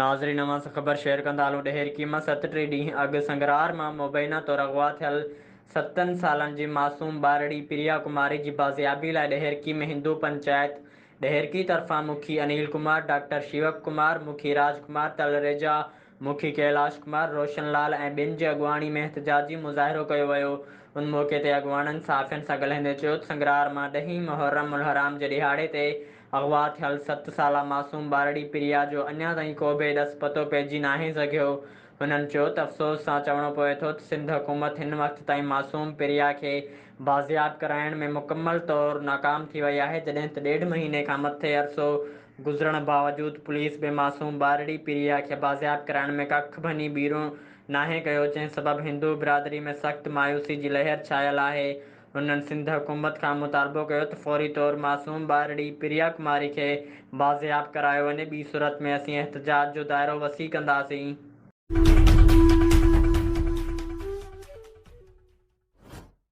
ناظرين اوهان سان خبر شيئر ڪندا هلون ڏهرڪي مان 37 ڏينهن اڳ سنگرار مان مبينا طور اغوا ٿيل ستن سالن جي معصوم ٻارڙي پريا ڪماري جي بازيابي لاء ڏهرڪي ۾ هندو پنچائت ڏهرڪي طرفان مکي انيل ڪمار، ڊاڪٽر شيوڪ ڪمار، مکي راج ڪمار تلريجا، مکي ڪيلاش ڪمار، روشن لال ۽ ٻين جي اڳواڻي ۾ احتجاجي مظاهرو ڪيو ويو. ان موقعي تي اڳواڻن صحافين سان ڳالهائيندي چيو ته سنگرار مان ڏهين محرم الحرام جي ڏهاڙي تي اغوا ٿيل ست سالا معصوم ٻارڙي پريا جو اڃا تائين ڪو به ڏس پتو پئجي ناهي سگهيو. هنن چيو ته افسوس سان چوڻو پوي ٿو ته سنڌ حڪومت هن وقت تائين معصوم پريا کي بازياب ڪرائڻ ۾ مڪمل طور ناڪام ٿي وئي آهي جڏهن ته ڏيڍ مهيني کان مٿي عرصو گذرڻ باوجود پوليس به معصوم ٻارڙي پريا کي بازياب ڪرائڻ ۾ ڪک ڀڃي ٻيرو ناهي ڪيو جنهن سبب هندو برادري ۾ سخت مايوسي جي لهر ڇانيل آهي. هنن سنڌ حڪومت کان مطالبو ڪيو ته فوري طور معصوم ٻارڙي پريا ڪماري کي بازياب ڪرايو وڃي ٻي صورت ۾ اسين احتجاج جو دائرو وسيع ڪنداسين.